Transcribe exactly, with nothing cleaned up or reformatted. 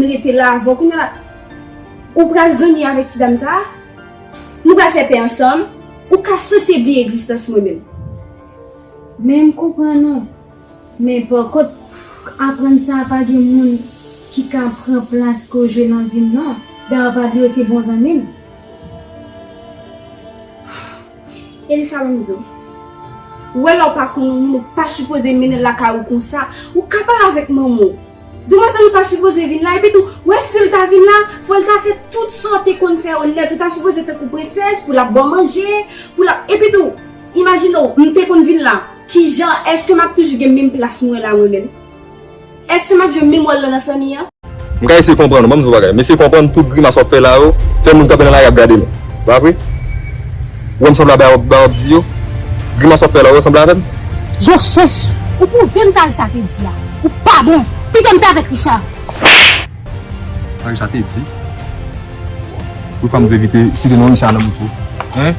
rete la avè w. Kounye a la, ou pral zanmi avèk ti dam sa a? Nou pral fè pè ansanm? Ou ka sanse bliye egzistans mwen menm. Men m konprann ou. Men pa kont, aprann sa pa gen moun ki ka pran plas ke w jwe nan vi m non. Dayè pa bliye w se bon zanmi m. Elisa, ban m di w. Ou wè lè w pa konn yon moun, ou pa sipoze mennen l lakay ou konsa. Ou ka pale avèk manman w. Demwazèl ou pa sipoze vin la. Epi tou, w wè si l ta vin la, fò l ta fè tout sa w te konn fè yo nèt. Ou ta sipoze tankou prensès, pou l ap ba w manje, pou l ap, epi tou, imajine w, m te konn vin la. Kijan, èske m ap toujou gen menm plas mwen la mwen menm? Èske m ap jwe menm wòl lan nan fanmi an? M ka eseye konprann ou, ban m di w bagay. M eseye konprann tout grimas w ap fè la yo, fè moun kanpe nan lari ap gade nou. Pa vre? Ou wè m sanble a bagay w ap di yo? Grimas w ap fè la yo sanble avè m? Jan w chèch! Ou pwouve m sa Richard te di a. Ou pa bon. Pito m te avèk Richard. Sa Richard te di? Pou fanm evite site non Richard nan bouch ou. Hein?